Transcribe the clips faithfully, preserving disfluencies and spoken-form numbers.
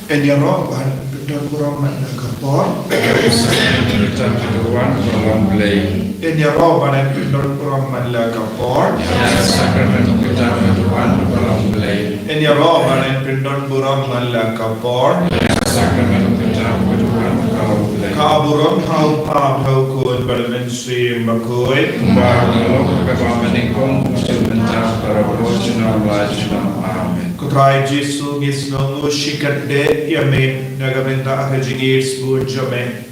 Yn ïaroh ban pyndon burom man la ka por. Ïa ka sakramen ka jingïaroh ban pyndon burom man la ka por. Ïa ka sakramen ka jingïaroh ban pyndon burom man la ka por. Ïa ka sakramen ka jingïaroh ban pyndon burom man la ka por. Ïa ka sakramen ka jingïaroh ban pyndon burom man la ka por. Ka burom ha u Kpa, ha u Khun bad ha u Mynsiem Bakhuid. Kumba ka long, kumba mynnyngkong, kumjuh mynta, barabor, junom la junom. Amen. Ko Trai Jisu, ngi sngewnguh shikatdei ïa me na ka bynta ka jingïeit sbun jong me,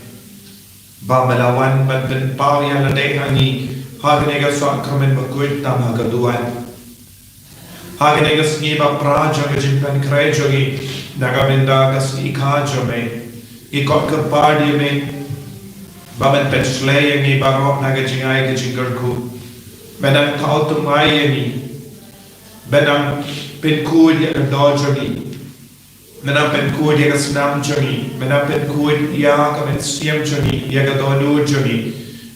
ba me la wan ban pynpaw ïa lade ha ngi ha kane ka sakramen bakhuid tam ha ka duwan. Ha kane ka sngi bapra jong ka jingpynkhreh jong ngi, na ka bynta ka sngi kha jong me, ngi khot kyrpad ïa me ba men pynshlei ïa ngi baroh na ka jingai ka jingkyrkhu. Men nang thaw thymmai ïa ngi. Men nang pynkhuid ïa ka doh jong ngi. Men nang pynkhuid ïa ka snam jong ngi. Men nang pynkhuid ïa ka mynsiem jong ngi, ïa ka dohnud jong ngi,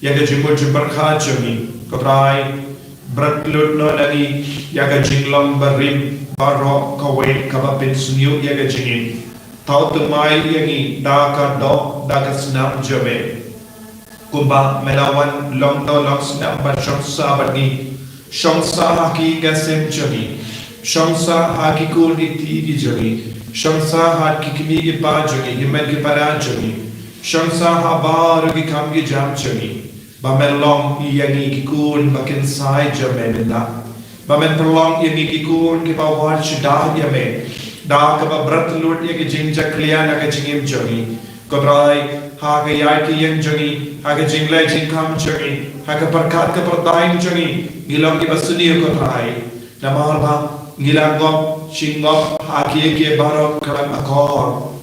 ïa ka jingmut jingpyrkhat jong ngi. Ko Trai, bret lut noh na ngi ïa ka jinglong barim baroh kawei kaba pynsniew ïa ka jingim. Thaw thymmai ïa ngi da ka doh, da ka snam jong me. Kumba me la wan long doh long snam ban shong sah bad ngi. Shong sah ha ki ïing ki sem jong ngi. Shong sah ha ki khun ki kti ki jong ngi. Shong sah ha ki kmie ki kpa jong ngi, ki hynmen ki para jong ngi. Shong sah ha baroh ki kam ki jam jong ngi. Ba men long ïa ngi ki khun ba kynsai jong me mynta. Ba men pynlong ïa ngi ki khun kiba wad shuh da ïa me, da kaba bret lut ïa ka jingjakhlia na ka jingim jong ngi. Ko Trai, ha ka ïaid ka ïeng jong ngi, ha ka jingleh jingkham jong ngi, ha ka pyrkhat ka pyrthai jong ngi, ngi long kiba sniew, ko Trai. Namar ba ngi la ngop shi ngop ha kiei kiei baroh khlem akor.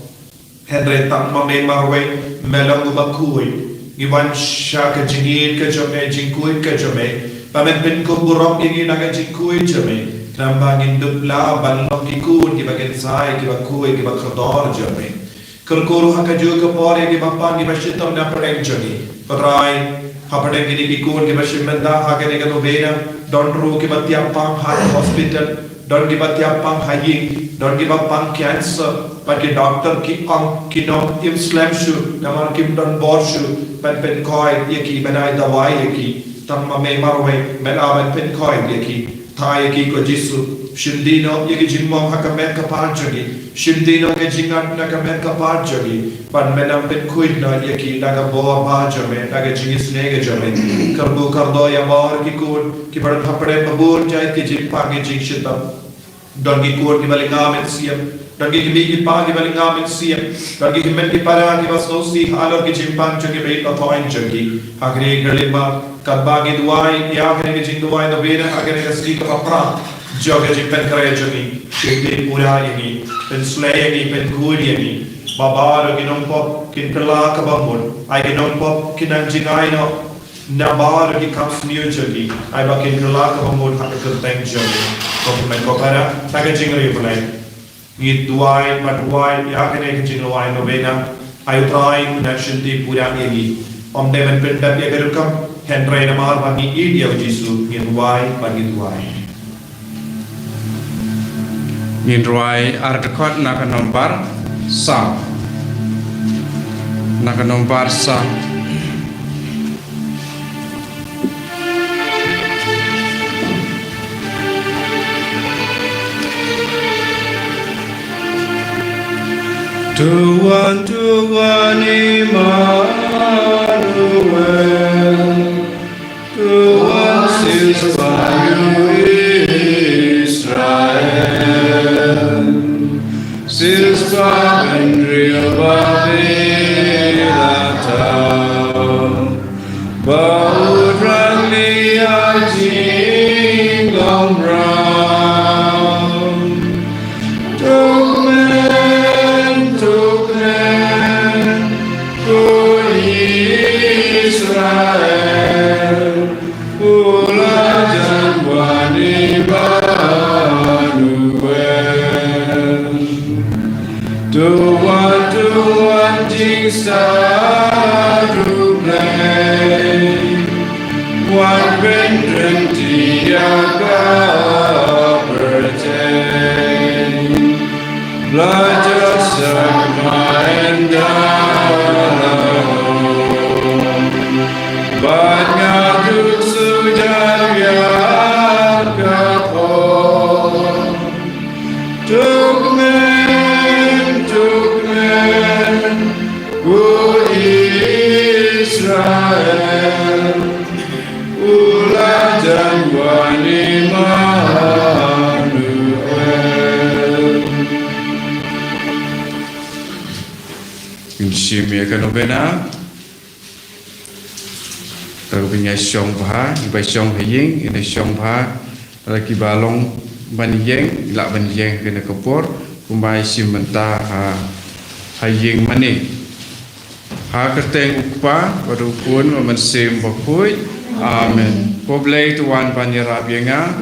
Hynrei tang ma me marwei, me long uba khuid. Ngi wan sha ka jingïeit ka jong me, jingkhuid ka jong me. Ba men pynkup burom ïa ngi na ka jingkhuid jong me. Khnang ba ngin dup lah ban long ki khun kiba kynsai, kiba khuid, kiba kordor jong me. Kyrkhu ruh ha kajuh ka por ïa kiba pang, kiba shitom na pdeng jong ngi. Ko Trai, ha pdeng kine ki khun kiba shim bynta ha kane ka novena, don ruh kiba thiah pang ha hospital. Don kiba thiah pang ha ïing, don kiba pang cancer, bad ki doktor ki ong kin ym slem shuh, namar kim don bor shuh ban pynkhuid ïa ki, ban ai dawai ïa ki. Tang ma me marwei me lah ban pynkhuid ïa ki. Tha ïa ki, ko Jisu, shim dih noh ïa ki jingmong ha ka met ka phad jong ki, shim dih noh ïa ki jingat na ka met ka phad jong ki. Bad men nang pynkhuid noh ïa ki da ka bor ba jong me, da ka jingisynei ka jong me. Kyrkhu kordor ïa baroh ki khun kiba don ha pdeng babun jait ki jingpang ki jingshitom. Don ki khun kiba lynga mynsiem, don ki kmie ki kpa kiba lynga mynsiem, don ki hynmen ki para kiba sngewsih halor ki jingpang jong ki, ba ïeit ba thoh jong ki. Ha kane ka liang ba katba ngi duwai ïa kane ka jingduwai novena ha kane ka sngi kaba phra jong ka jingpynkhreh jong ngi, shim dih pura ïa ngi, pynshlei ïa ngi, pynkhuid ïa ngi. Ba baroh ki nongpop kin kylla kaba mut, ai ki nongpop kin nang jngai noh na baroh ki kam sniew jong ki, ai ba kin kylla kaba mut ha ka kyrteng jong me. Ko kmie ko para, ha ka jingriewblei, ngi duwai, ba duwai ïa kane ka jingduwai novena. Ai U Trai un nang shim dih pura ïa ngi. Ym dei ban pyndep ïa ka rukom, hynrei namar ba ngi ïeit ïa U Jisu, ngi duwai, ba ngi duwai. Ngin rwai ar dkhot na ka nombar saw. Na ka nombar saw. To one, to one, Emmanuel. To one, sisba ïa u Israel, sisba bynriew ba me la thaw, ba u rangli ha jinglong raw. To kmen, to kmen, ko Israel, u la jan wan Emmanuel. To wan, to wan, jingstad U Blei, wan pynrem ïa ka pyrthei. La jot sa Shim ïa ka novena. Ka ba ngi shong bha, ngi ba shong ha ïing, ngi shong bha. Lada ki ba long ban ïeng, lah ban ïeng ha kane ka por, kumba ngi shim mynta ha, ha ïing mane. Ha ka kyrteng u Kpa, bad u Khun, bad u Mynsiem Bakhuid. Amen. Ko Blei to wan ban ïarap ïa nga.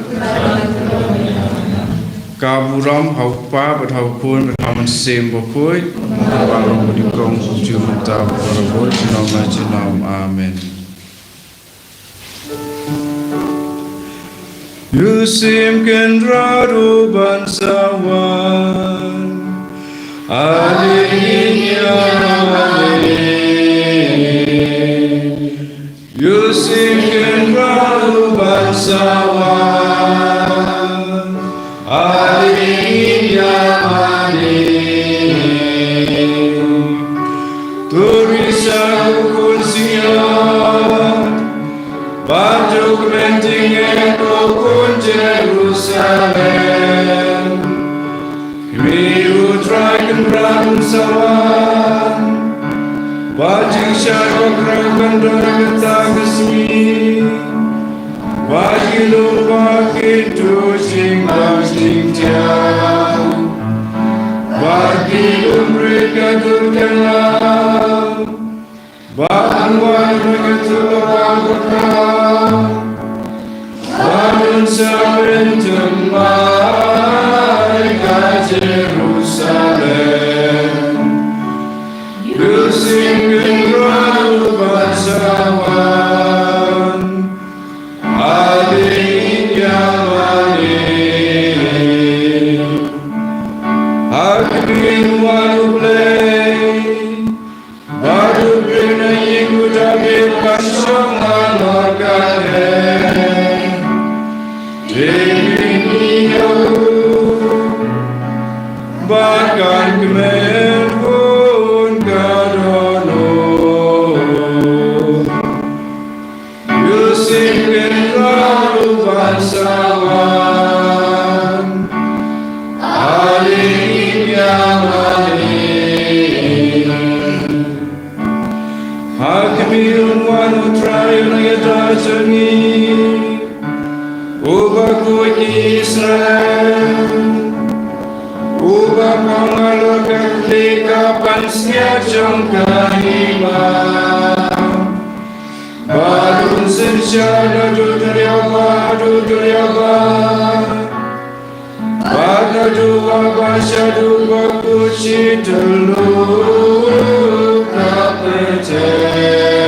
Ka burom ha u Kpa, bad ha u Khun, bad ha u Mynsiem Bakhuid. Ba long bad nyngkong, kumjuh mynta, bad baroh, junom la junom. Amen. Ïa u Mynsiem Kynrad u ban sa wan. Haleluia, haleluia. Ïa u Mynsiem Kynrad u ban sa wan. Haleluia, haleluia. To risa u Khun Zion, bad to kmen tyngeh ko khun Jerusalem. Khmih, U Trai Kynrad un sa wan, bad jingshai bakhraw kan don ha kata ka sngi. Bad ki lum bad ki duh jingpang jingthiang, bad ki lum rit ka dur ka law. Bad un wan ha ka tuk ka bor ka, bad un sa pynjynjar ïa ka Jerusalem. Ïa u Mynsiem Kynrad u ban sa wan. Haleluia, haleluia. Ha khmih, un wan U Blei. Bad u Blei na ïing u Dabid kan shong halor ka heh. Te ngin ïohi u, bad kan kmen bun ka dohnud. Ïa u Mynsiem Kynrad u ban sa wan. Haleluia, haleluia. Ha khmih, un wan U Trai u nongïada jong ngi, u Bakhuid Israel, uba pang halor ka khlieh ka pansngiat jong ka hima. Bad un synshar naduh duriaw bad haduh duriaw bad, bad naduh wah bad shaduh bakhuid shi tylli ka pyrthei.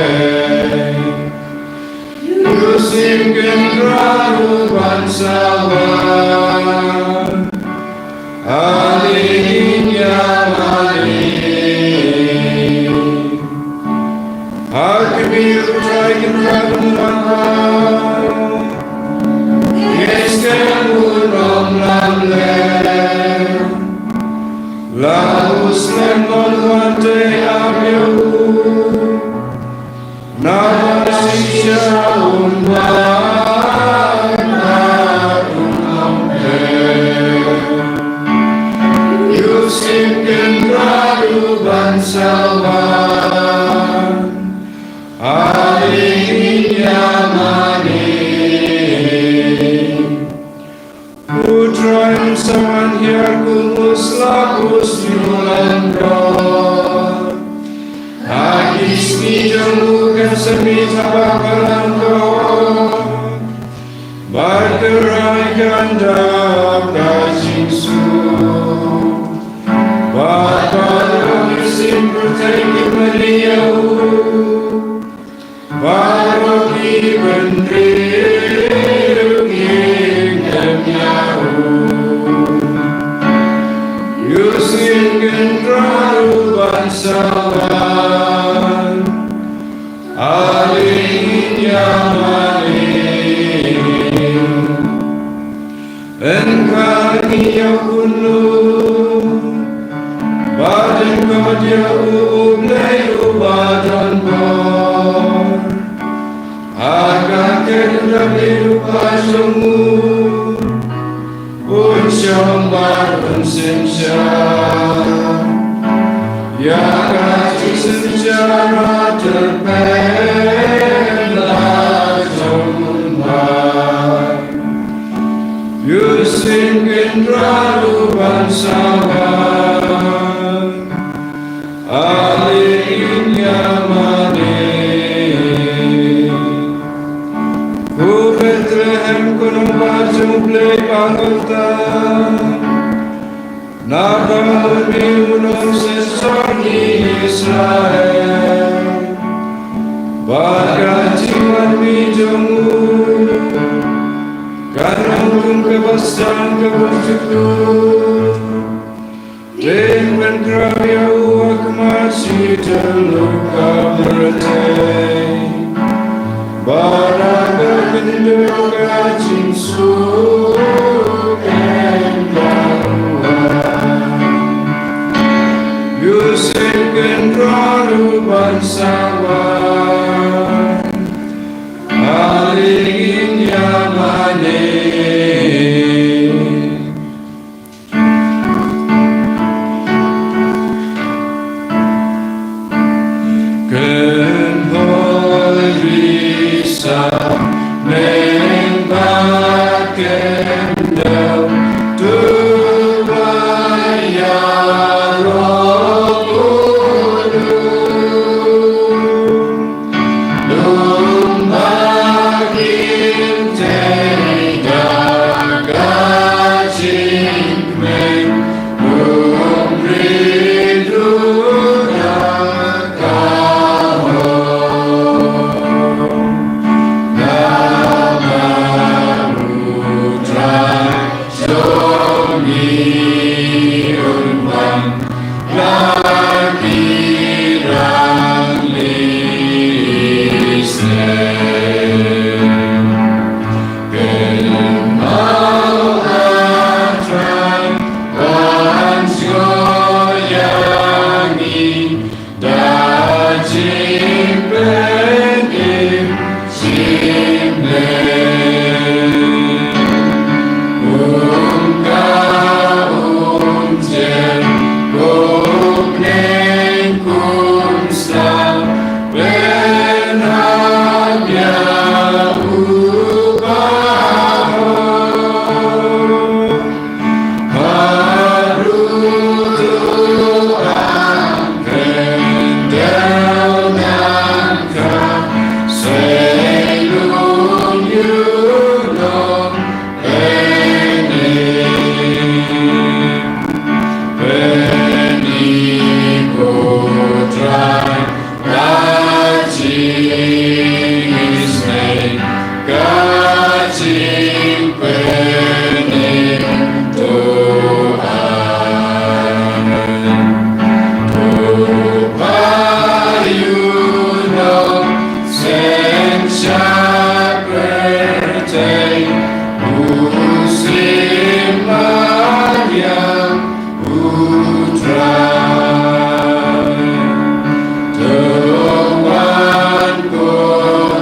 Ïa u Mynsiem Kynrad u ban sa wan. Haleluia, haleluia. Ha khmih, U Trai Kynrad un wan ha. Ngi skhem u long lamler. La u slem, mon wan te ap ïa u. Namar shisha un wan, un wan, un wan. Ïa u Mynsiem Kynrad u ban sa wan. Haleluia, haleluia. U Trai un sa wan hiar kum u slap u sniew lyngkot. Ha ki sngi jong u kan sa mih ha balang lyngkot. Bad ka rai kan dap ka jingsuk. Bad baroh ki sim pyrthei kin mane ïa u. Baroh ki bynriew kin kynmaw ïa u. Ïa u Mynsiem Kynrad u ban sa wan. Haleluia, haleluia. Yn khar ngi ïa u khunlung, bad yn khot ïa u, U Blei uba don bor. Ha ka kti u Dabid u kpa jong u, un shong bad un synshar. Ïa ka jingsynshar Ïa sing kin ralu ban sawa. Ale in ïa mane. Ko Bethlehem, ko nongbah jong U Blei baroh ta. Naba u mih u nongsynshar Israel. Bad ka jingwan mih jong u kan long kum kaba sdang kaba juh. Te pynkhraw ïa u ha khmat shi tyllup ka pyrthei. Bad ha ka khyndew ka jingsuk kan wan. Ïoh sngewbha ruh ban sawa. Ale in ïa mane. Kynhoi risa neng ba kyndew, tu ba ïaroh u Lum ba kin tei da ka jingkmen, lum rit ruh da ka hok. Namar U Trai jong ngi un wan la ki rangli snem. Kynmaw, A Trai, ban shoi ïa ngi da jingpynim jingpynim. Kum ka umjer, kum neng kum sla, pynhap ïa u bahok. Ka jingpynim to ai. To ba ïoh nongsynshar pyrthei, u sim man ïa U Trai. To wan ko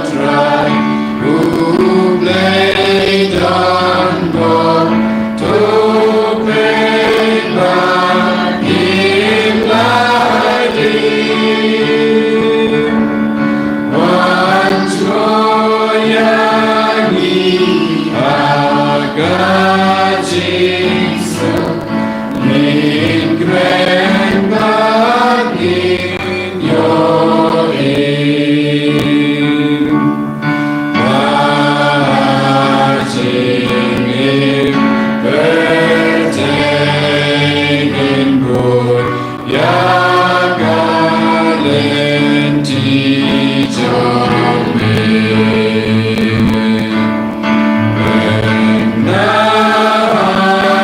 Trai, U Blei don bor, to pynbna ïa ngi la dei. Wan sngewbha ïa ngi ha ka jingsuk. Ngin kren bad ngin ïoh im. Ba jingim pyrthei ngin buh ïa ka lynti jong me. Pynbna ha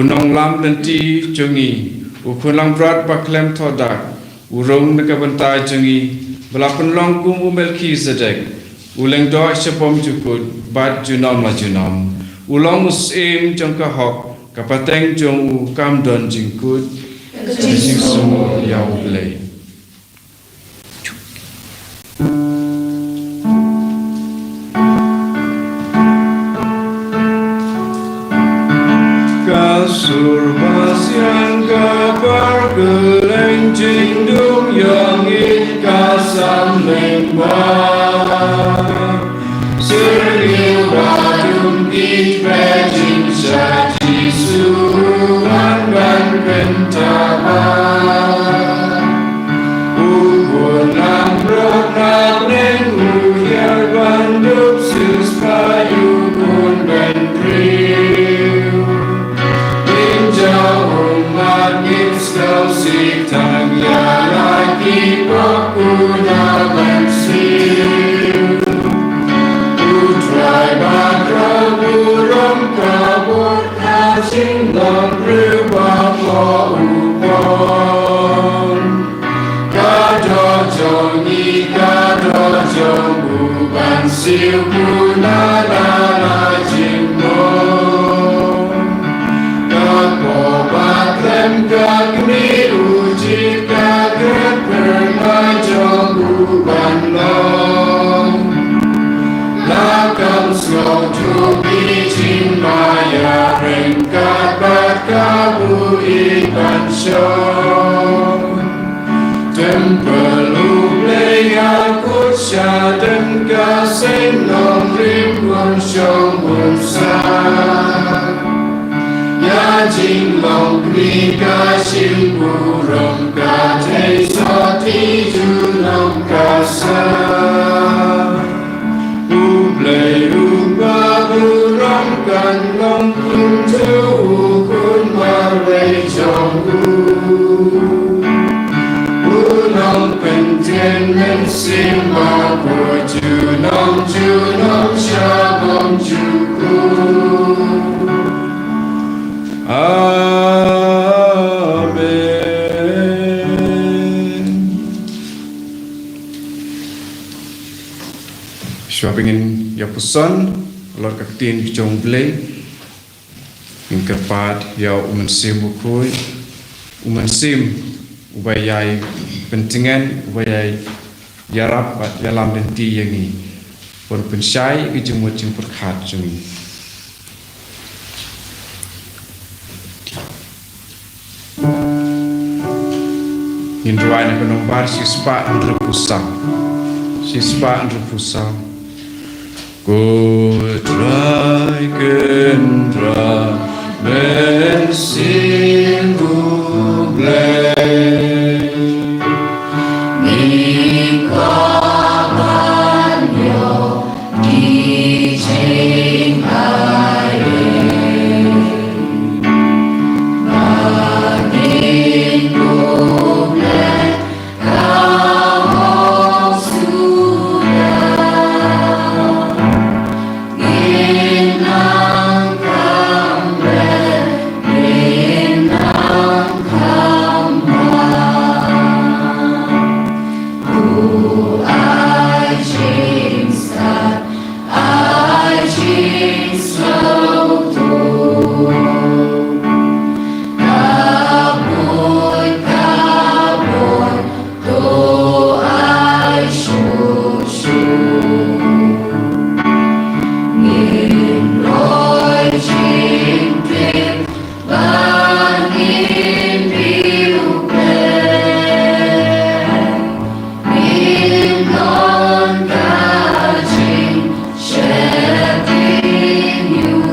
U nonglam lynti jong ngi, u khun langbrot ba khlem thoh dak, u rung na ka bynta jong ngi, ba la pynlong kum u Melkhizedek, u lyngdoh sha bymjukut bad junom la junom. U long u syiem jong ka hok, ka pateng jong u kam don jingkut. Ka jingsumar ïa U Blei. Ka sur ba sian ka bar kylleng jingdum ïa ngi ka samleng ba. Syrngiew ba dum ki pyrshah Jisu ban ban pyntaba. U khun langbrot na pdeng u hiar ban dup shisha ïa u khun bynriew. Ynda u mat ngim sngewsih tang ïa la ki pop u na ban siew. U Trai ba khraw burom ka bor ka jinglong briew ba kohnguh. Ka doh jong ngi, ka doh jong u ban siew u na la la jingmut. Ka pop ba khlem ka kmie u jied ka kren pyrnai jong u ban long. La kam sngewthuh ki jingma ïa ryngkat bad ka buh ïeit ban shong. Templ U Blei ïa kut sha dang ka seng nongrim bun shong bun sah. Ïa jinglong kmie ka shim burom ka thei sotti junom ka sah. U Blei u ba burom kan long kumjuh u khun marwei jong u. U nongpynthiah mynsiem ba khuid junom junom sha bymjukut. Amen. Shuwa ba ngin ïa puson halor ka ktien jong U Blei, ngin kyrpad ïa U Mynsiem Bakhuid, U Mynsiem uba ïai pyntngen, uba ïai ïarap bad ïalam lynti ïa ngi. Ban pynshai ïa ki jingmut jingpyrkhat jong ngi. Ngin rwai na ka nombar shispah hynriewphew saw. Shispah hynriewphew saw. Ko Trai Kynrad Mynsiem U Blei, ngi kwah ban ïoh ki jingai ba ngin pule. Ai jingsngewthuh, ka buit ka buit, to ai shuh shuh. Ngin roi jingtip, ba ngin pule. Ngim don ka jingsheptieng ïa u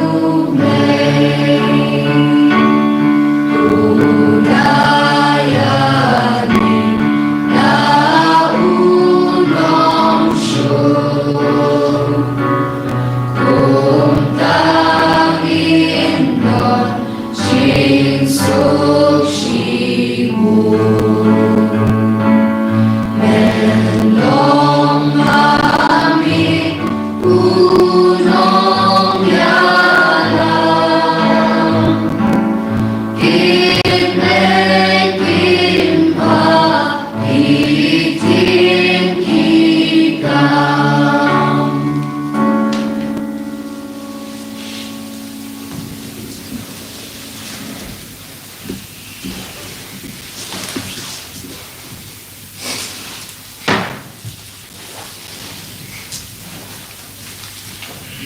Ha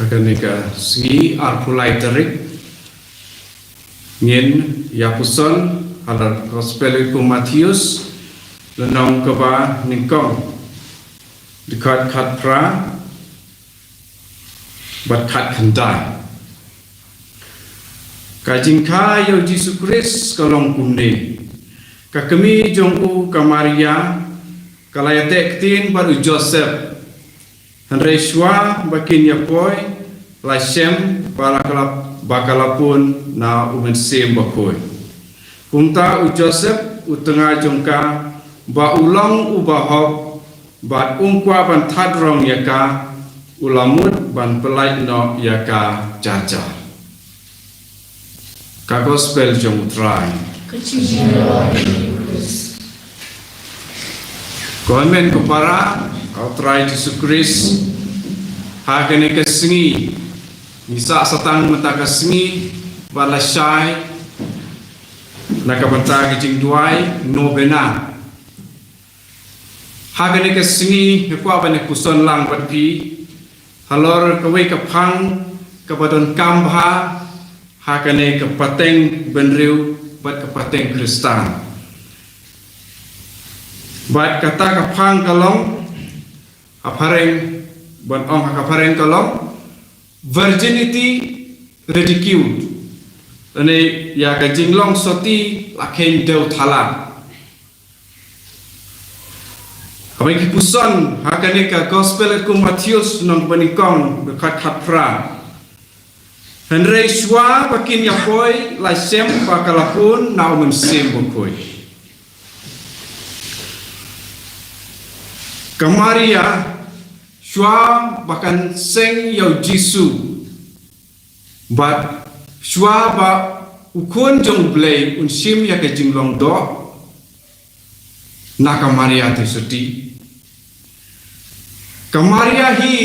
kane ka sngi arphew lai tarik ngin ïa puson ha la Gospel kum u Mathaios, lynnong kaba nyngkong, dkhot khatphra bad khatkhyndai. Ka jingkha ïa u Jisu Khrist ka long kumne. Ka kmie jong u ka Maria ka la ïateh ktien bad u Joseph. Hynrei shuwa ba kin ïa poi, la shem ba la ka la, ba ka la pun na u Mynsiem Bakhuid. Kumta u Joseph u tnga jong ka ba u long u bahok, bad um kwah ban thad rong ïa ka, u la mut ban pyllait noh ïa ka jar jar. Ka Gospel jong u Trai. Ka jingïarap ïa u Khrist. Ko hynmen ko para, ha u Trai Jisu Khrist, ha kane ka sngi, ngi sah satang mynta ka sngi, bad lashai na ka bynta ka jingduwai novena. Ha kane ka sngi nga kwah ban ïa puson lang bad phi halor kawei ka phang kaba donkam bha ha kane ka pateng bynriew bad ka pateng Khristan. Bad kata ka phang ka long ha phareng, ban ong ha ka phareng ka long virginity ridiculed. Lane ïa ka jinglong soti la kheiñ dew thala. Haba ngi puson ha kane ka Gospel kum u Mathaios lynnong ba nyngkong, dkhot khatphra. Hynrei shuwa ba kin ïa poi, la shem ba ka la pun na u Mynsiem Bakhuid. Ka Maria, shuwa ba kan seng ïa u Jisu, bad shuwa ba u Khun jong u Blei un shim ïa ka jinglong doh na ka Maria te soti. Ka Maria hi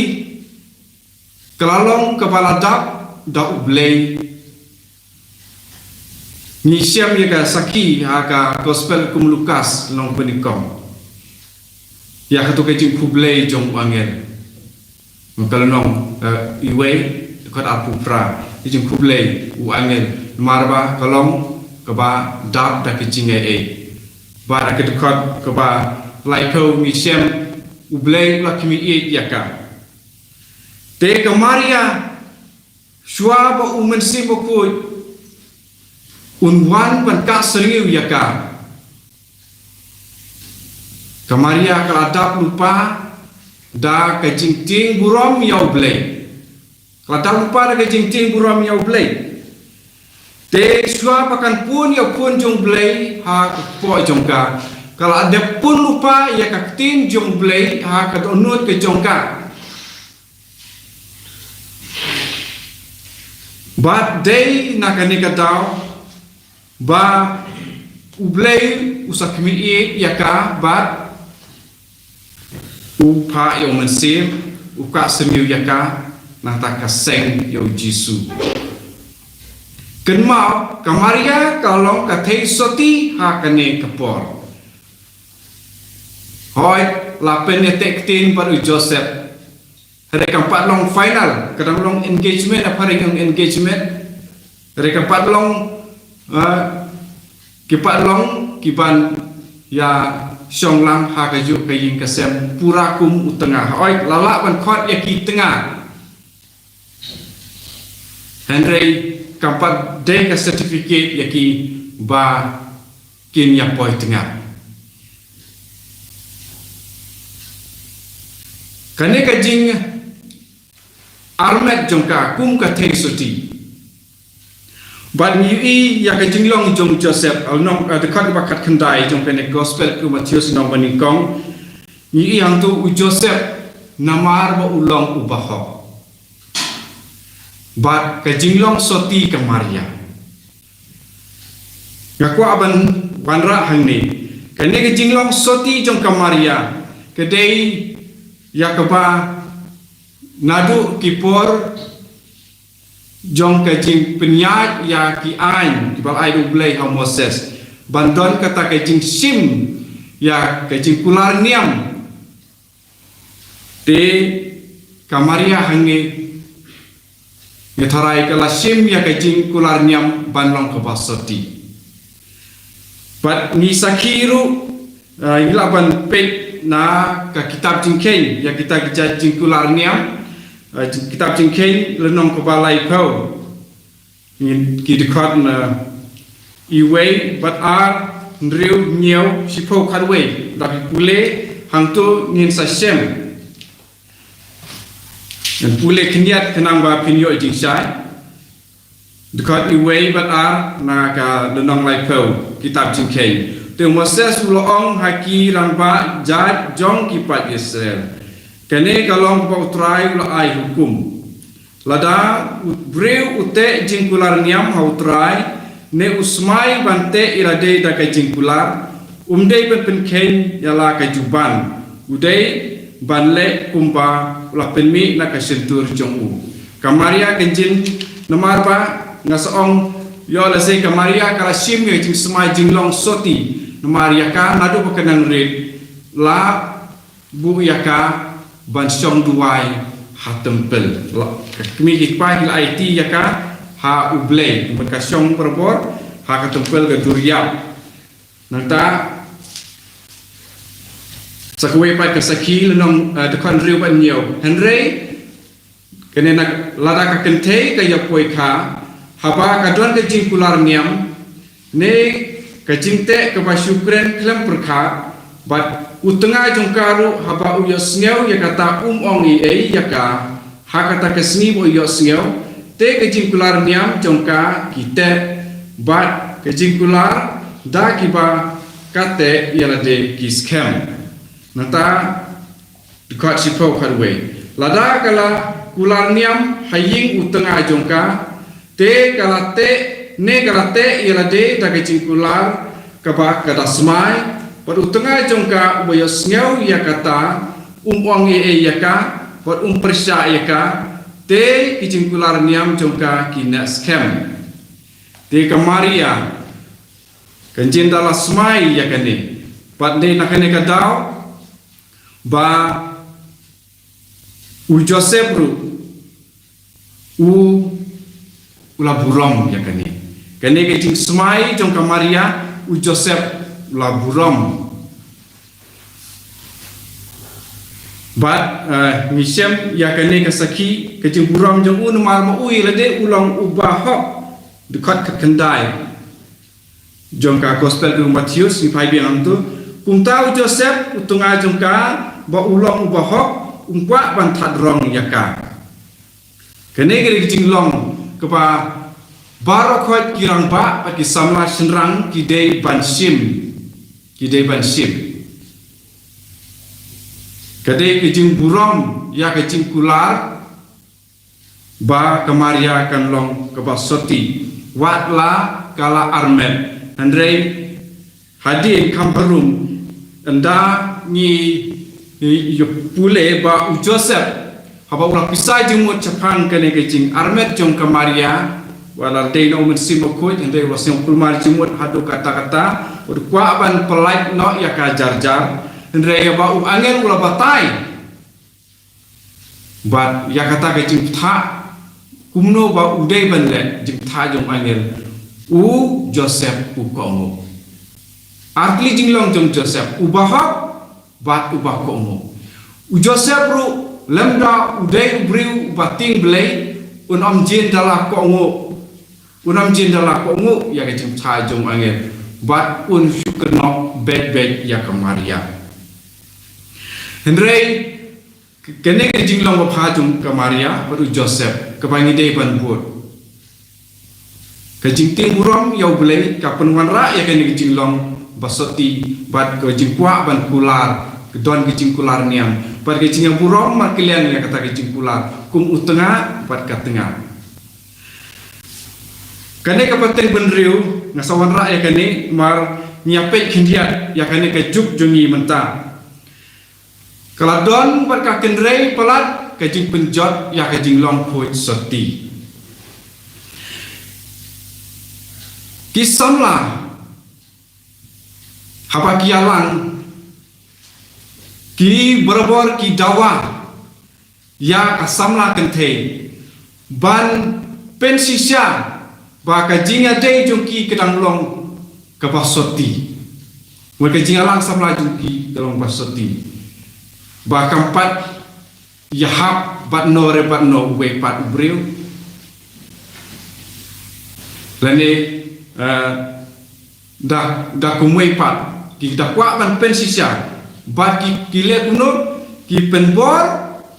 ka la long kaba la dap da u Blei. Ngi shem ïa ka sakhi ha ka Gospel kum u Lukas lynnong ba nyngkong. Ïa kato ka jingkhublei jong u angel. Ka lynnong, eh, iwei, dkhot arphew phra, ka jingkhublei u angel, namar ba ka long kaba dap da ka jingaiei. Bad ha ka dkhot kaba laiphew ngi shem u Blei u la khmih ïeit ïa ka. Te ka Maria, shuwa ba u Mynsiem Bakhuid un wan ban kah syrngiew ïa ka, ka Maria ka la dap lypa da ka jingtieng burom ïa u Blei. Ka la dap lypa da ka jingtieng burom ïa u Blei. Te shuwa ba kan pun ïa u Khun jong u Blei ha ka kpoh jong ka, ka la dep pun lypa ïa ka ktien jong u Blei ha ka dohnud ka jong ka. Bad dei na kane ka daw ba u Blei u sa khmih ïeit ïa ka bad u phah ïa u Mynsiem, u kah syrngiew ïa ka, nangta ka seng ïa u Jisu. Kynmaw, ka Maria ka long ka thei soti ha kane ka por. Hooid, la pynïateh ktien bad u Joseph. Hynrei kam pat long final, ka dang long engagement, apa ring engagement. Hynrei kam pat long, eh, ki pat long, ki ban ïa shong lang ha kajuh ka ïing ka sem, pura kum u tnga. Hooid, la lah ban khot ïa ki tnga. Hynrei kam pat dei ka certificate ïa ki ba kin ïa poi tnga. Kane ka jingarmet jong ka kum ka thei soti. Bad ngi ïohi ïa ka jinglong jong Joseph, lynnong, eh, dkhot kaba khatkhyndai jong kane ka Gospel kum u Mathaios lynnong ba nyngkong. Ngi ïohi hangto u Joseph namar ba u long u bahok. Bad ka jinglong soti ka Maria. Nga kwah ban wanrah hangne. Kane ka jinglong soti jong ka Maria ka dei ïa kaba naduh ki por jong ka jingpynïaid ïa ki aiñ kiba la ai da U Blei ha u Moses, ban don kata ka jingshim ïa ka jingkular niam. Te ka Maria hangne, ngi tharai ka la shim ïa ka jingkular niam ban long kaba soti. Bad ngi sakhi ruh, eh, ngi lah ban peit na ka kitab Jingkheiñ, ïa kita ki jait jingkular niam, eh, kitab Jingkheiñ lynnong kaba laiphew. Ngin, ki dkhot na iwei bad ar, hynriew, hynñiew, shiphew, khatwei. Lada phi pule hangto ngin sa shem. Ngin pule khyndiat khnang ba phin ïoh jingshai. Dkhot iwei bad ar na ka lynnong laiphew kitab Jingkheiñ. Te u Moses u la ong ha ki rangbah jait jong ki paid Israel, kane ka long kaba U Trai u la ai hukum. Lada u briew u teh jingkular niam ha U Trai, ne u smai ban teh ïalade da ka jingkular, um dei ban pynkheiñ ïa la ka juban. U dei ban leh kumba u la pynmih na ka shyntur jong u. Ka Maria kan jin, namar ba nga sa ong, ïoh lehse ka Maria ka la shim ïa ka jingsmai jinglong soti. Namar ïa ka naduh ba ka nang rit, la buh ïa ka ban shong duwai ha templ. La, ka kmie ki kpa ki la aiti ïa ka ha U Blei, bad ka shong barabor ha ka templ ka duriaw. Nangta sa kawei pat ka Sakhi lynnong, eh, dkhot hynriew bad hynñiew. Hynrei kane na, lada ka kynthei ka ïa poi kha, haba ka don ka jingkular niam, ne ka jingteh kaba shu kren khlem pyrkhat, bad u tnga jong ka ruh haba u ïohsngew ïa kata um ong ei ei ïa ka, ha kata ka sngi ba u ïohsngew, te ka jingkular niam jong ka ki teh, bad ka jingkular da kiba ka teh ïalade ki skhem. Nangta dkhot shiphew, khatwei. Lada ka la kular niam ha ïing u tnga jong ka, te ka la teh, ne ka la teh ïalade da ka jingkular kaba ka da smai, bad u tnga jong ka uba ïohsngew ïa kata um ong ei ei ïa ka, bad um pyrshah ïa ka, te ka jingkular niam jong ka ki neh skhem. Te ka Maria kan jin da la smai ïa kane, bad dei na kane ka daw ba u Joseph ruh u, u la burom ïa kane. Kane ka jingsmai jong ka Maria, u Joseph u la burom. Bad, eh, ngi shem ïa kane ka Sakhi, ka jingburom jong u namar ma u ïalade u long u bahok. Dkhot khatkhyndai jong ka Gospel u Mathaios, ngi phai biang hangto. Kumta u Joseph u tnga jong ka, ba u long u bahok, um kwah ban thad rong ïa ka. Kane ka dei ka jinglong kaba baroh khoit ki rangbah bad ki samla shynrang ki dei ban shim. Ki dei ban shim. Ka dei ka jingburom ïa ka jingkular ba ka Maria kan long kaba soti, wat la ka la armet. Hynrei hadien kham harum, ynda ngi, ngi ïa pule ba u Joseph, haba u la pisa jingmut shaphang kane ka jingarmet jong ka Maria, wat la dei na u Mynsiem Bakhuid, hynrei u la sngewkulmar jingmut haduh katta katta, u kwah ban pyllait noh ïa ka jar jar, hynrei ba u angel u la batai. Bad ïa kata ka jingpyrta, kumno ba u dei ban leh, jingpyrta jong u angel, u Joseph u kohnguh. Ar tylli jinglong jong u Joseph, u bahok bad u ba kohnguh. U Joseph ruh lymda u dei u briew uba tieng Blei, un ym jin da la kohnguh. Un ym jin da la kohnguh ïa ka jingpyrta jong u angel, bad un shu kynnoh beit beit ïa ka Maria. Hynrei kane ka jinglong ba pha jong ka Maria bad u Joseph kaba ngi dei ban bud. Ka jingtieng burom ïa u Blei ka pynwanrah ïa kane ka jinglong ba soti bad ka jingkwah ban kular, ka don ka jingkular niam. Bad ka jingburom markylliang ïa kata ka jingkular kum u tnga bad ka tnga. Kane ka pateng bynriew nga sa wanrah ïa kane namar ngi ïa peit khyndiat ïa kane ka juk jong ngi mynta. Ka la don bad ka kynrei palat ka jingpynjot ïa ka jinglong khuid soti. Ki samla, haba ki ïalang, ki barabor ki dawa ïa ka samla kynthei ban pynshisha ba ka jingïadei jong ki ka dang long kaba soti. Wat ka jingïalang samla jong ki ka long ba soti, ba kam pat ïahap bad no re bad no uwei pat u briew. Lane, eh, da, da kumwei pat, ki da kwah ban pynshisha, bad ki, ki leh kumno, ki pynbor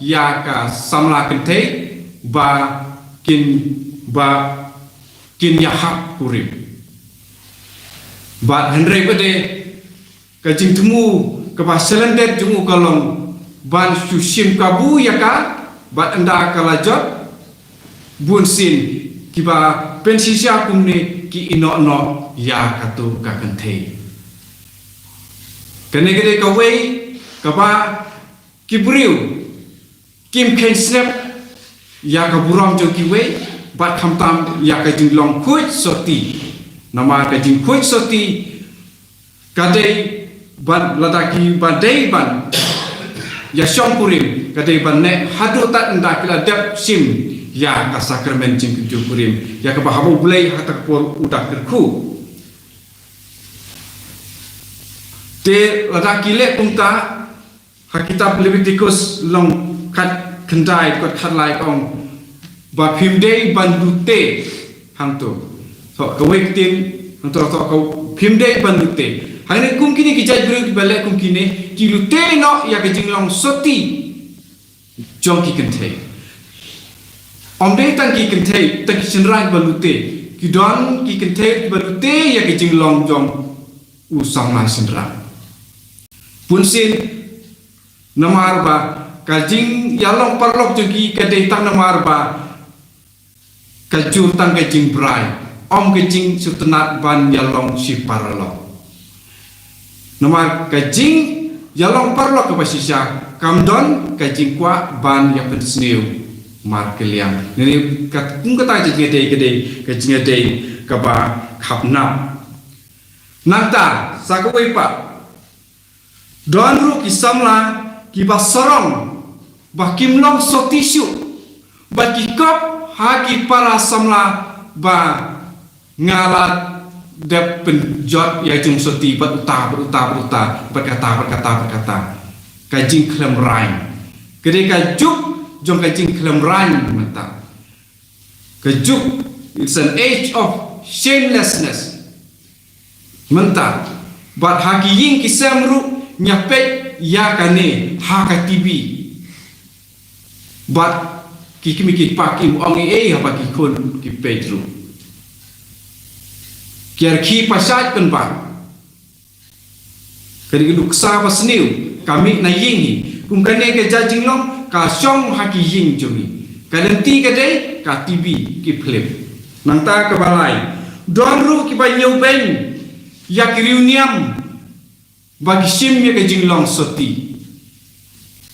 ïa ka samla kynthei, ba kin, ba kin ïahap kurim. Bad hynrei pat de, ka jingthmu kaba shalyndet jong u ka long ban shu shim kabu ïa ka, bad ynda ka la jot, bunsien kiba pynshisha kumne ki ïehnoh noh ïa kato ka kynthei. Kane ka dei kawei kaba ki briew kim kheiñ snep ïa ka burom jong kiwei, bad khamtam ïa ka jinglong khuid soti. Namar ka jingkhuid soti ka dei ban, lada ki ba dei ban ïashong kurim, ka dei ban neh haduh tat ynda ki la dep shim ïa ka sakramen jingkyntu kurim, ïa kaba haba U Blei ha kata ka por u da kyrkhu. Te lada ki leh kumta, ha kitab Leviticus lynnong khatkhyndai, dkhot khatlai ka ong ba phim dei ban lute hangto. To kawei ktien hangto, to ka phim dei ban lute. Hangne kum kine ki jait briew kiba leh kum kine, ki lute noh ïa ka jinglong soti jong ki kynthei. Ym dei tang ki kynthei, tang ki shynrang ba lute. Ki don ki kynthei kiba lute ïa ka jinglong jong u samla shynrang. Bunsien namar ba ka jingïalong paralok jong ki ka dei tang namar ba ka jur tang ka jingbrai, ym ka jingsngewtynnat ban ïalong shi paralok. Namar ka jingïalong paralok kaba shisha kam don ka jingkwah ban ïapynsniew markylliang. Ngi ka kum kata ka jingïadei ka dei ka jingïadei kaba khapnap. Nangta sa kawei pat, don ruh ki samla kiba sarong ba kim long soti shuh, ba ki kop ha ki para samla ba nga la dep pynjot ïa jingsoti bad uta, bad uta, bad uta, bad kata, bad kata, bad kata. Ka jingkhlem raiñ. Ka dei ka juk jong ka jingkhlem raiñ mynta. Ka juk, it's an age of shamelessness. Mynta, bad ha ki ïing ki sem ruh ngi ïa peit ïa kane ha ka T V. Bad ki kmie ki kpa kim ong ei ei haba ki khun ki peit ruh. Ki rkhie pashai pynban. Ka dei ka nuksa ba sniew, ka mih na ïing hi. Kum kane ka jait jinglong ka shong ha ki ïing jong ngi. Ka lynti ka dei ka T V, ki phlim. Nangta kaba lai, don ruh kiba ñiewbeiñ ïa ki riewniam ba ki shim ïa ka jinglong soti.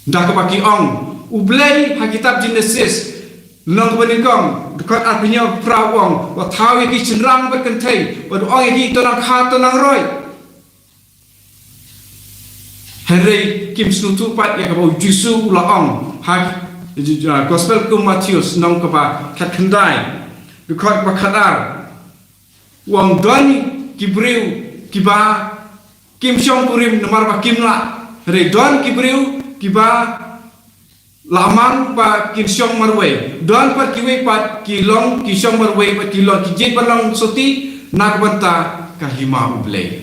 Da kaba ki ong, U Blei ha kitab Genesis lynnong kaba nyngkong, dkhot arphew hynñiew phra u ong, u la thaw ïa ki shynrang bad kynthei, bad u ong ïa ki, to nang kha, to nang roi. Hynrei kim sngewthuh pat ïa kaba U Jisu u la ong ha, uh, Gospel kum Mathaios lynnong kaba khatkhyndai, dkhot ba khatar. U ong don ki briew kiba kim shong kurim namar ba kim lah. Hynrei don ki briew kiba la mang ba kin shong marwei. Don pat kiwei pat ki long ki shong marwei bad ki long ki jied ban long soti na ka bynta ka hima U Blei.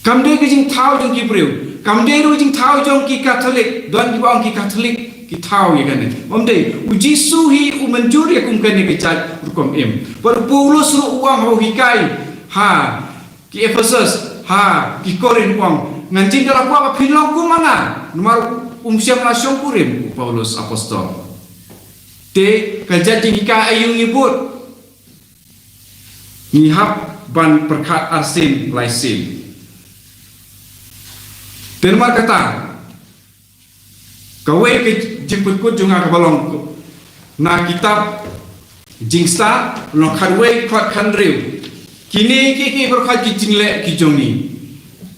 Kam dei ka jingthaw jong ki briew, kam dei ruh jingthaw jong ki Katholik, don kiba ong ki Katholik ki thaw ïa kane. Ym dei, U Jisu hi u mynjur ïa kum kane ka jait rukom im. Bad u Paulus ruh u ong ha u hikai ha ki Ephesus, ha ki Korinth u ong, ngan jin da la kwah ba phin long kum ma nga, namar um shym la shong kurim u Paulus apostol. Te ka jait jinghikai aïu ngi bud? Ngi hap ban pyrkhat arsien laisien. Te namar kata, kawei ka jingpynkut jong nga kaba long na kitab Jingstad lynnong khatwei, dkhot khathynriew. Kine kiei kiei baroh ki jingleh ki jong ngi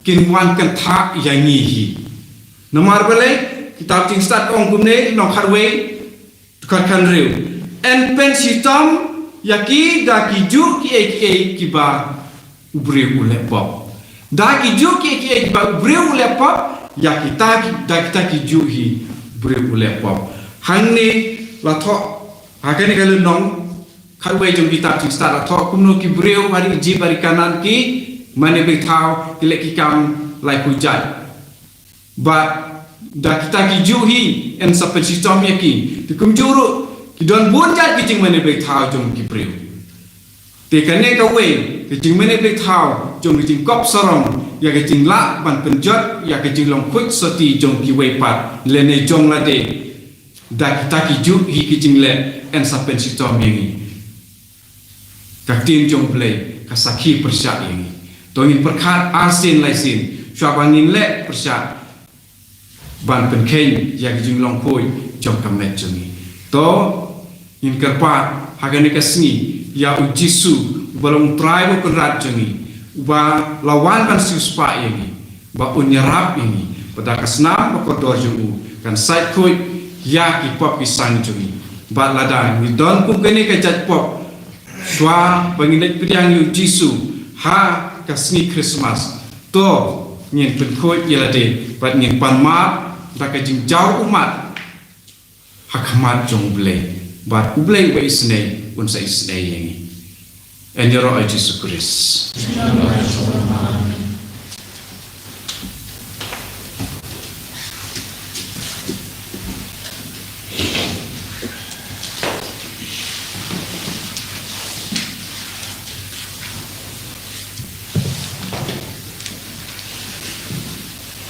kin wan kynthah ïa ngi hi. Namar balei? Kitab Jingstad ka ong kumne, lynnong khatwei, dkhot khathynriew: Yn pynshitom ïa ki da ki juh kiei kiei kiba u briew u leh pop. Da ki juh kiei kiei kiba u briew u leh pop, ïa kita ki, da kita ki juh hi u briew u leh pop. Hangne la thoh ha kane ka lynnong khatwei jong kitab Jingstad la thoh kumno ki briew ha ri Ijipt, ha ri Kanaan, ki mane blei thaw, ki leh ki kam laiphew jait. Bad da kita ki juh hi yn sa pynshitom ïa ki. Te kumjuh ruh ki don bun jait ki jingmane blei thaw jong ki briew. Te kane kawei ka jingmane blei thaw jong ka jingkop sarong ïa ka jinglah ban pynjot ïa ka jinglong khuid sati jong kiwei pat lane jong lade. Da kita ki juh hi ki jingleh yn sa pynshitom ïa ngi. Ka ktien jong U Blei ka sakhi pyrshah ïa ngi. To ngin pyrkhat arsien laisien shuwa ba ngin leh pyrshah ban pynkheiñ ïa ka jinglong khuid jong ka met jong ngi. To ngin kyrpad ha kane ka sngi ïa U Jisu, uba long Trai bad Kynrad jong ngi, uba la wan ban siewspah ïa ngi, ba un ïarap ïa ngi, ba da ka snam bakordor jong u kan sait khuid ïa ki pop ki sang jong ngi. Bad lada ngi don kum kane ka jait pop shuwa ba ngin leit pdiang ïa U Jisu ha ka sngi Khristmas, to ngin pynkhuid ïa lade bad ngin pan map da ka jingjaw ummat ha khmat jong U Blei, bad U Blei uba isynei un sa isynei ïa ngi. Yn ïaroh ïa U Jisu Khrist.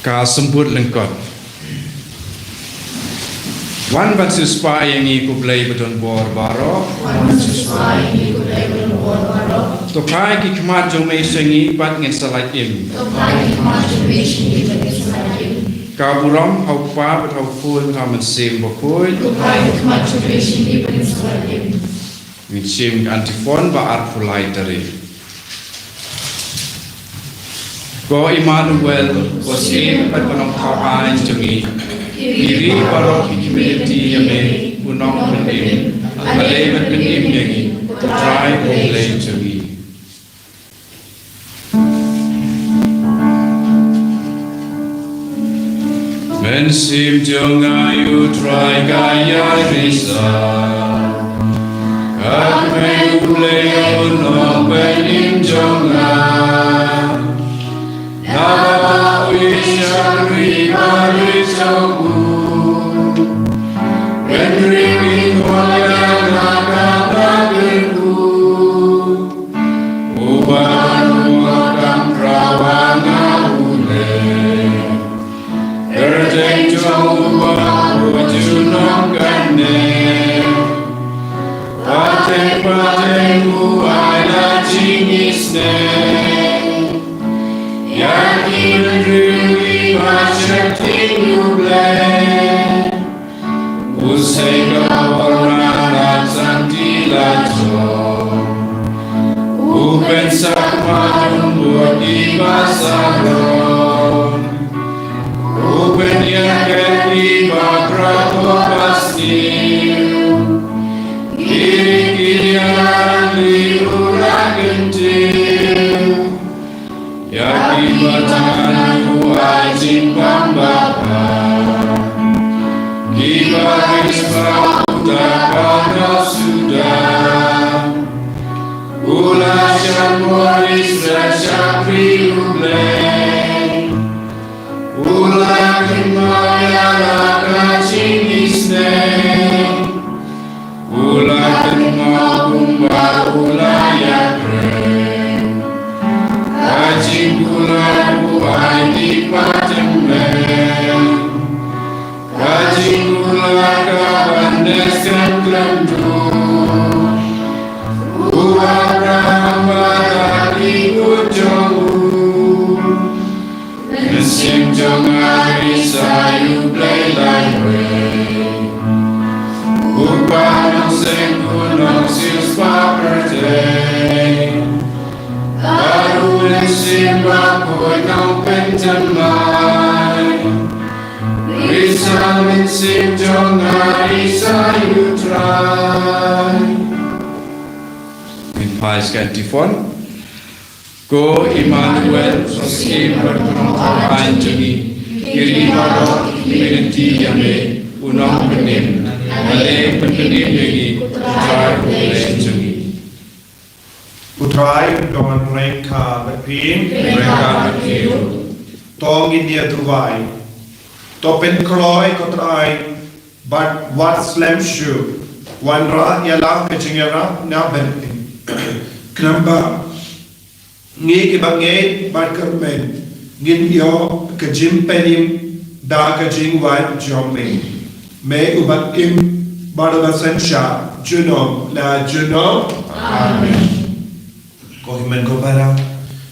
Ka symbood lyngkot. Wan ban siewspah ïa ngi, ko Blei ba don bor baroh. Wan ban siewspah ïa ngi, ko Blei ba don bor baroh. To phai ki khmat jong me sha ngi bad ngin sa lait im. To phai ki khmat jong me sha ngi bad ngin sa lait im. Ka burom ha U Kpa bad ha U Khun bad ha U Mynsiem Bakhuid. To phai ki khmat jong me sha ngi bad ngin sa lait im. Ngin shim ka antiphon ba arphew lai tarik. Ko Immanuel, ko Syiem bad ko Nongthaw aiñ jong ngi. Ki ri baroh ki khmih lynti ïa me, u Nongpynim. Aleh ban pynim ïa ngi, ko Trai ko Blei jong ngi. Mynsiem jong nga ïa U Trai ka ïai risa. Ka kmen U Blei ïa u Nongpynim jong nga. Naba u ïeit shakri barit jong u. Hynrei u ïeit ïa nga kaba kyrkhu. Uba u kham khraw ha nga u leh. Kyrteng jong u ba u junom kane. Pateng pateng u ai la jingisynei. Ïa ki briew kiba sheptieng U Blei. U sei ka bor na la santi la jong. U pynsak ma un bor kiba sarong. U pynïaid kiba khraw ba sniew. Ki ri ki liang li u la kyntiew. Ïa kiba tang u ai jingbam ba bha. Kiba ris ba u da ba da suda. U la shah mor Israel shakri U Blei. U la kynmaw ïa la ka jingisynei. U la kynmaw kumba u la ïakren. Ka jingkular u ai dei pateng mei. Ka jingkular kaban dei skhem khlem dur. U Abraham bad ki khun jong u. Mynsiem jong nga risa ïa U Blei laiwei. Mai, Isa mynsiem jong nga, Isa ïa U Trai. Ngin phai sha ka antiphon. Ko Immanuel, u syiem bad u nongkyrmen jong ngi, ngi ïa baroh ngi lynti ïa me, u nongpynim, ngi lynti ïa me, U Trai, U Blei jong ngi. U Trai un don ryngkat bad phi. Ryngkat bad phi ruh. To ngin ïa duwai. To pynkloi ko Trai bad wat slem shuh. Wanrah ïa la ka jingïarap na bynta khnang ba ngi kiba ngeit bad kyrmen ngin ïoh ka jingpynim da ka jingwan jong me. Me uba im bad uba synshar junom la junom. Amen. Ko hynmen ko para,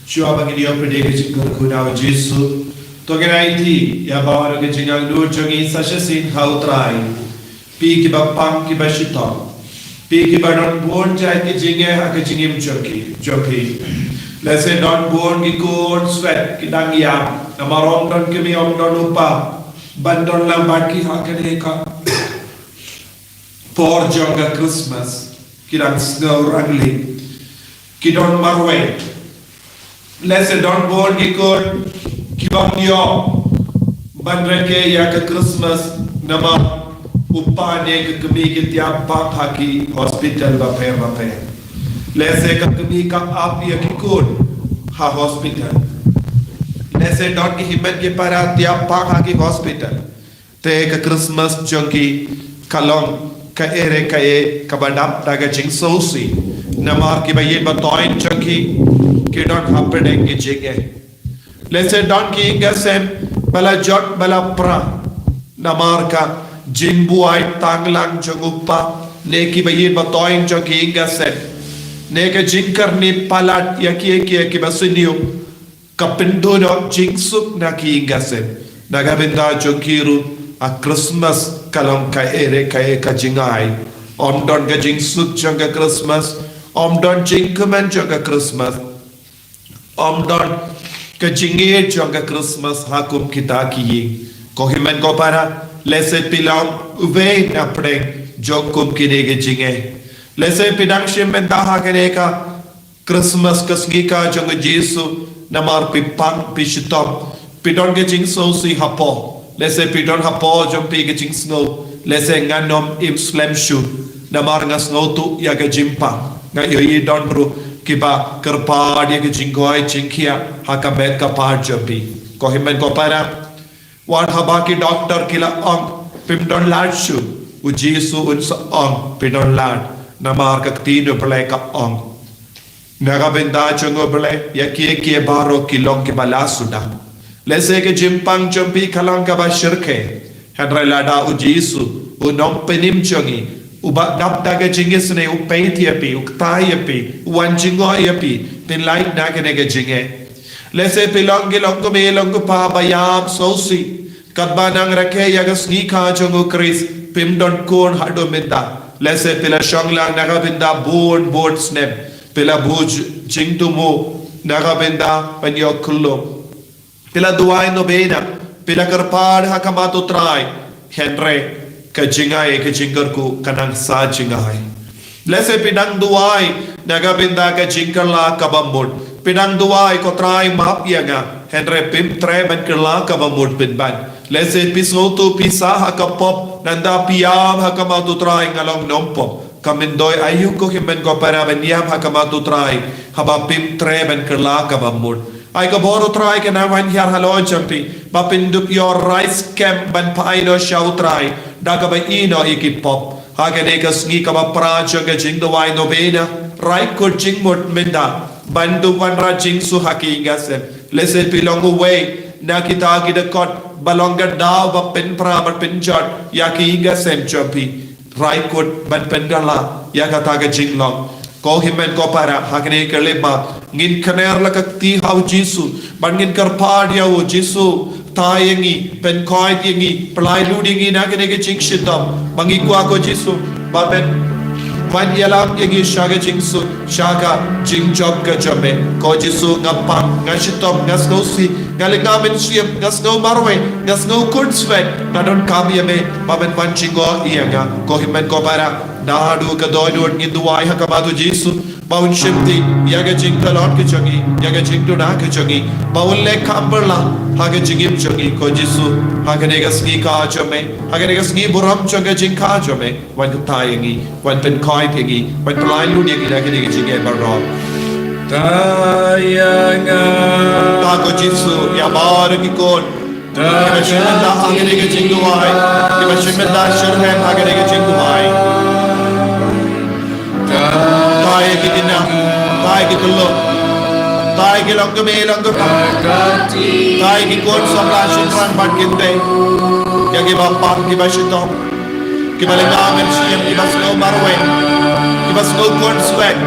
shuwa ba ngin ïoh pdiang ka jingkyrkhu na U Jisu, to ngin aiti ïa baroh ka jingangnud jong ngi sa shisien ha U Trai. Phi kiba pang kiba shitom, phi kiba don bun jait ki jingeh ha ka jingim jong ki, jong phi. Lehse don bun ki khun swet ki dang ïam namar ym don kmie ym don u kpa ban don lang bad ki ha kane ka por jong ka Christmas, ki dang sngew rangli, ki don marwei. Lehse don bun ki khun ki bym ïoh ban rakhe ïa ka Christmas namar u kpa ne ka kmie ki tiap bak ha ki hospital bapher bapher. Lehse ka kmie ka ap ïa ki khun ha hospital. Lehse don ki hynmen ki para tiap bak ha ki hospital. Te ka Christmas jong ki ka long kaei re kaei kaba dap da ka jingsngewsih. Namar kiba ïeit ba thoiñ jong ki ki don hapdeng ki jingeh. Lehse don ki ïing ki sem ba la jot ba la pra namar ka jingbuaid tang lang jong u kpa ne kiba ïeit ba thoiñ jong ki ïing ki sem ne ka jingkyrni palat ïa kiei kiei kiba sniew. Ka pynduh noh jingsuk na ki ïing ki sem. Na ka bynta jong ki ruh a Christmas ka long kaei re kaei ka jingai. Ym don ka jingsuk jong ka Christmas, ym don jingkmen jong ka Christmas, ym don ka jingïeit jong ka Christmas ha kum kita ki ïing. Ko hynmen ko para, lehse phi long uwei na pdeng jong kum kine ki jingeh. Lehse phi dang shim bynta ha kane ka Christmas ka sngi ka jong U Jisu, namar phi pang phi shitom, phi don ka jingsngewsih hapoh. Lehse phi don hapoh jong phi ka jingsngew, lehse ngan ym im slem shuh namar nga sngewthuh ïa ka jingpang. Nga ïohi don ruh kiba kyrpad ïa ka jingkoit jingkhiah ha ka met ka phad jong phi. Ko hynmen ko para, wat haba ki doktor ki la ong phim don lad shuh, U Jisu un sa ong phi don lad, namar ka ktien U Blei ka ong, na ka bynta jong U Blei ïa kiei kiei baroh ki long kiba la suda. Lehse ka jingpang jong phi ka long kaba shyrkhei, hynrei lada U Jisu u nongpynim jong ngi, uba dap da ka jingisynei u peit ïa phi, u kta ïa phi, u wan jngoh ïa phi, phin lait na kane ka jingeh. Lehse phi long ki long kmie long kpa ba ïam sngewsih, katba nang rakhe ïa ka sngi ka jong U Khrist phim don khun haduh mynta. Lehse phi la shong lang na ka bynta bun bun snem, phi la buh jingthmu na ka bynta ban ïoh khyllung. Phi la duwai novena, phi la kyrpad ha khmat U Trai, hynrei ka jingai ka jingkyrkhu ka nang sa jngai. Lehse phi dang duwai na ka bynta ka jingkylla kaba mut, phi dang duwai, ko Trai map ïa nga, hynrei phim treh ban kylla kaba mut pynban. Lehse phi sngewthuh phi sah ha ka pop, nangta phi ïam ha khmat U Trai, nga long nongpop. Ka myntoi aïu ko hynmen ko para ban ïam ha khmat U Trai haba phim treh ban kylla kaba mut? Ai ka bor U Trai ka nang wan hiar halor jong phi, ba phin dup ïoh rai skhem ban phai noh sha U Trai da kaba ïehnoh ïa ki pop. Ha kane ka sngi kaba phra jong ka jingduwai novena, rai kut jingmut mynta ban dup wanrah jingsuk ha ki ïing ki sem. Lehse phi long uwei na kita ki dkhot ba long ka daw ba pynpra ba pynjot ïa ki ïing ki sem jong phi. Rai kut ban pynkylla ïa kata ka jinglong. Ko hynmen ko para, ha kane ka lehma ngin kner la ka kti ha U Jisu, ban ngin kyrpad ïa U Jisu, kta ïa ngi, pynkoit ïa ngi, pynlait lut ïa ngi na kane ka jingshitom, ba ngi kwah ko Jisu ba pyn Pynïalam ïa ngi sha ka jingsuk, sha ka jingjop ka jong me. Ko Jisu, nga pang, nga shitom, nga sngewsih, nga lynga mynsiem, nga sngew marwei, nga sngew khunswet, nga donkam ïa me, ba men wan jngoh ïa nga. Ko hynmen ko para, naduh ka dohnud ngin duwai ha khmat u Jisu, ba un shimti ïa ka jingtlot ka jong ngi, ïa ka jingduna ka jong ngi, ba un leh kam bylla ha ka jingim jong ngi. Ko Jisu, ha kane ka sngi ka jong me, ha kane ka sngi burom jong ka jingkha jong me, wan kata ïa ngi, wan pynkhiah ïa ngi, wan pynlait lut ïa ngi na kane ka jingeh baroh. Ta ïa nga. Ta ko Jisu, ïa baroh ki khun kiba shim bynta ha kane ka jingduwai, kiba shim bynta shitrhem ha kane ka jingduwai. Ta ïa ki khynnah, ta ïa ki khyllung, ta ïa ki longkmie longkpa, ta ïa ki khun samla shynrang bad kynthei, ïa kiba pang kiba shitom, kiba lynga mynsiem, kiba sngew marwei, kiba sngew khunswet,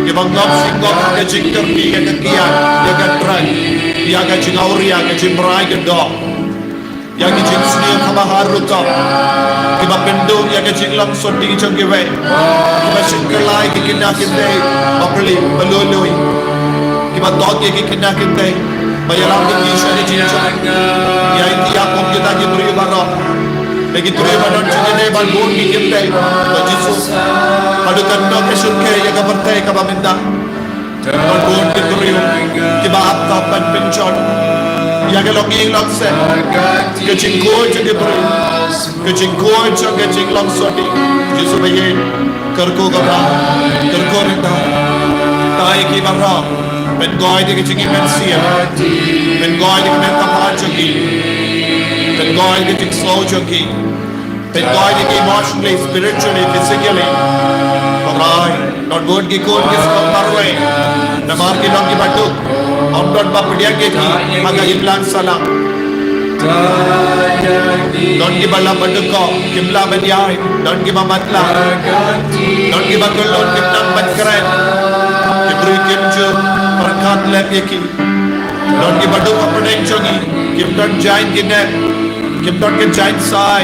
kiba ngop shi ngop ha ka jingkyrpad, ïa ka kiad, ïa ka trai, ïa ka jingawria, ka jingbrai ka doh, ïa ki jingsniew kaba har rukom, kiba pynduh ïa ka jinglong sotti jong kiwei, kiba shim kylla ïa ki khynnah kynthei bapli balului, kiba tog ïa ki khynnah kynthei ba ïalam ïa ki sha ka jingjop. Ïa ki ïa kum kita ki briew baroh, ïa ki briew ba don jingïadei bad bun ki kynthei, Lord Jesus, haduh katno ka shyrkhei ïa ka pyrthei kaba mynta. Bad bun ki briew kiba ap tap ban pynjot ïa ka longïing longsem, ka jingkhuid jong ki briew, ka jingkhuid jong ka jinglong sotti. Jisu ba ïeit, kyrkhu kyrpang, kyrkhu ryngkat. Ta ïa ki baroh, pynkhuid ïa ka jingim mynsiem, pynkhuid ïa ka bynta jong ki, pynkhuid ïa ka jingsngew jong ki, pynkhuid ïa ki emotionally, spiritually, physically. Ko Trai, don bun ki khun ki sngew marwei namar ki long kiba duk, ym don ba pdiang ïa ki ha ka imlang sahlang. Don kiba lah ban duk, kim lah ban ïaid, don kiba matlah, don kiba khlun, kim nang ban kren, ki briew kim ju pyrkhat lem ïa ki. Don kiba duk hapdeng jong ngi, kim don jaiñ ki nep, kim don ki jaiñ sai,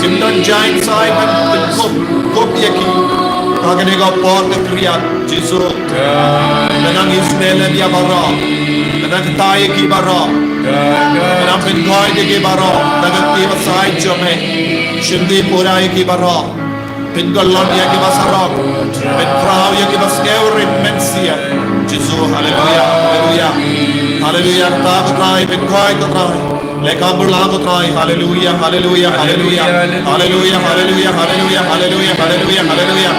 kim don jaiñ sai ban pynkup, kup ïa ki ha kane ka por ka khriat. Jisu, me nang isynei lem ïa baroh, me nang kyntait ïa ki baroh, me nang pynkhuid ïa ki baroh da ka kti basaiñ jong me. Shimti pura ïa ki baroh. Pynkyllon ïa kiba sarong, pynkhraw ïa kiba sngewrit mynsiem. Jisu, haleluya, haleluya. Haleluya, kata ko Trai, pynkhraw ko Trai. Leh kam bylla ko Trai, haleluya, haleluya, haleluya. Haleluya, haleluya, haleluya, haleluya, haleluya, haleluya.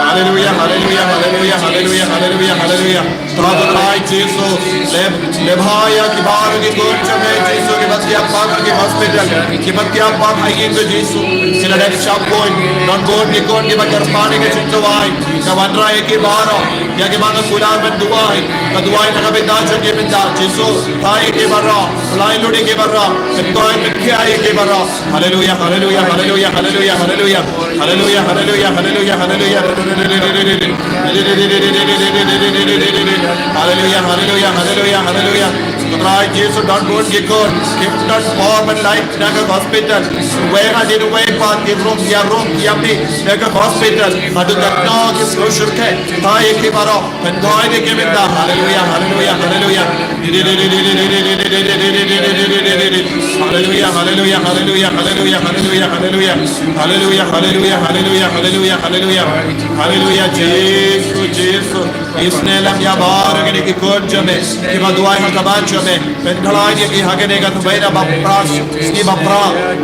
Haleluya, haleluya, haleluya, haleluya, haleluya, haleluya. Trai, Trai Jisu, leh, leh bha ïa ki baroh ki khun jong me Jisu kiba thiah pat ha ki hospital, kiba thiah pat ha ïing Jisu. Ki la dep shah poi, don bun ki khun kiba kyrpad ïa ka jingduwai. Ka wanrah ïa ki baroh, ïa kiba nga kular ban duwai. Ka duwai na ka bynta jong ki bynta Jisu. Trai ïa ki baroh, pynlait lut ïa ki baroh, pynkhuid pynkhiah ïa ki baroh. Haleluya, haleluya, haleluya, haleluya, haleluya. Haleluya, haleluya, haleluya, haleluya. Haleluya, haleluya, haleluya, haleluya. Ko Trai Jisu, don bun ki khun kim don por ban lait na ka hospital. Wei hadien wei pat ki rung ïa rung ïa mih na ka hospital. Haduh katno ki sngew shyrkhei. Trai ïa ki baroh. Pynkhuid ïa ki bynta. Haleluya, haleluya, haleluya. Haleluya, haleluya, haleluya, haleluya, haleluya. Haleluya, haleluya, haleluya, haleluya. Haleluya, haleluya, haleluya, haleluya, haleluya. Haleluya, Jisu, Jisu. Isynei lem ïa baroh kine ki khun jong me kiba duwai ha khmat jong me. Pynkhlaiñ ïa ki ha kane ka thma ba pra, sngi ba pra.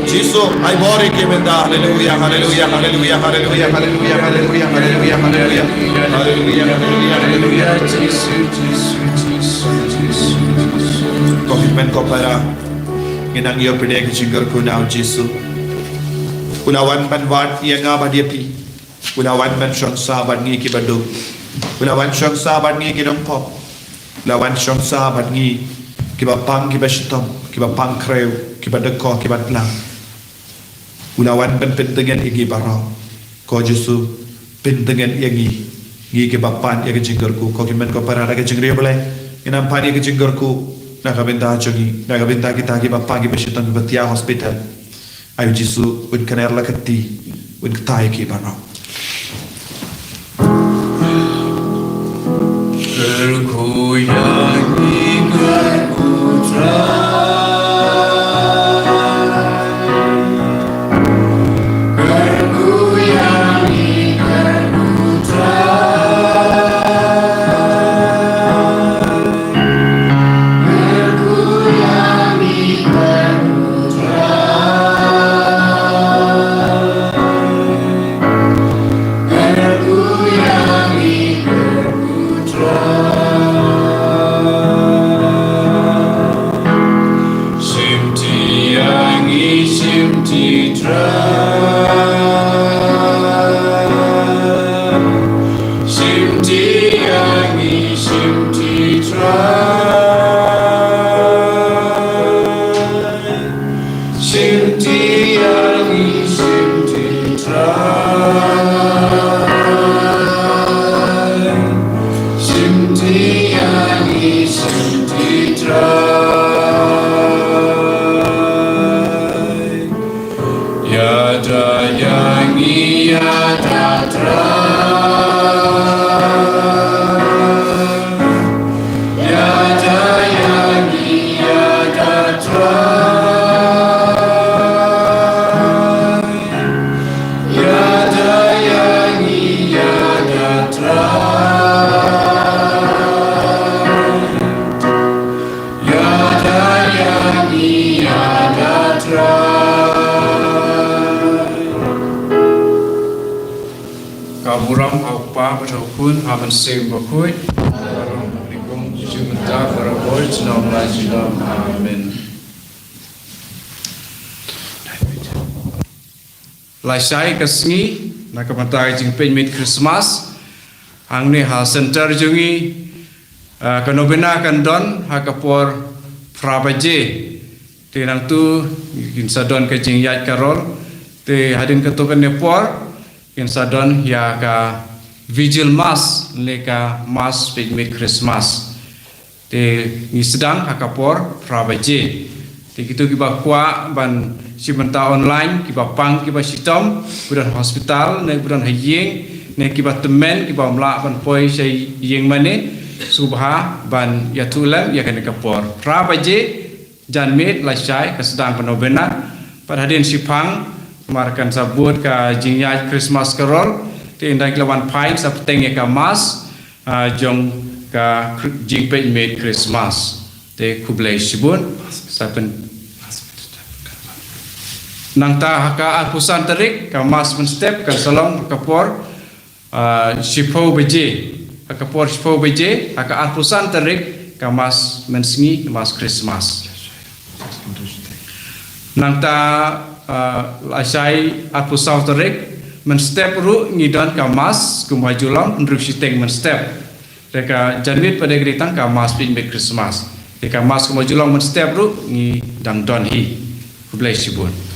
Jisu, ai bor ïa ki bynta. Haleluya, haleluya, haleluya, haleluya, haleluya, haleluya, haleluya, haleluya. Haleluya, haleluya, haleluya. Jisu, Jisu, Jisu, Jisu, Jisu. Ko hynmen ko para, ngi nang ïoh pdiang ka jingkyrkhu na u Jisu. U la wan ban wad ïa nga bad ïa phi. U la wan ban shong sah bad ngi kiba duk. U la wan shong sah bad ngi ki nongpop. U la wan shong sah bad ngi kiba pang kiba shitom, kiba pang khrew, kiba dkhot, kiba tlang. U la wan ban pyntngen ïa ngi baroh. Ko Jisu, pyntngen ïa ngi, ngi kiba pan ïa ka jingkyrkhu. Ko hynmen ko para, da ka jingriewblei ngin nang pan ïa ka jingkyrkhu na ka bynta jong ngi, na ka bynta kita kiba pang kiba shitom, kiba thiah hospital. Ai u Jisu, un kner la ka kti, un kyntait ïa ki baroh. Burom ha u Kpa bad ha u Khun, ha u Mynsiem Bakhuid. Burom ha u Kpa, ha u Khun, ha u Mynsiem Bakhuid. Amen. Lashai ka sngi na ka bynta ka jingpeit miet Christmas. Hangne ha center jong ngi, ah, ka novena kan don ha ka por phra baje. Te nangtu kin sa don ka jingïaid carol. Te hadien katto katne por kin sa don ïa ka vigil mass, ne ka mass peit miet Christmas. Te ngi sdang ha ka por phra baje. Te kito kiba kwah ban shim bynta online, kiba pang, kiba shitom, kiba don hospital, ne kiba don ha ïing, ne kiba tymmen, kiba ym lah ban poi sha ïing mane, sngewbha ban ïathuh lem ïa kane ka por. Phra baje janmiet lashai ka sdang ka novena. Bad hadien shiphang namar kan sa bud ka jingïaid Christmas carol. Te ynda ki la wan phai sa bteng ïa ka mass, ah, jong ka Khri-, jingpeit miet Christmas. Te khublei shibun. Sa pyn-, nangta ha ka arphew san tarik ka mass mynstep kan sa long ha ka por, ah, shiphew baje. Ha ka por shiphew baje, ha ka arphew san tarik ka mass mynsngi, ka mass Christmas. Nangta, ah, lashai arphew saw tarik mynstep ruh ngi don ka mass kumba ju long, hynriew shiteng mynstep. Te ka janmiet pat ka dei tang ka mass peit miet Christmas. Te ka mass kumba ju long mynstep ruh ngi dang don hi. Khublei shibun.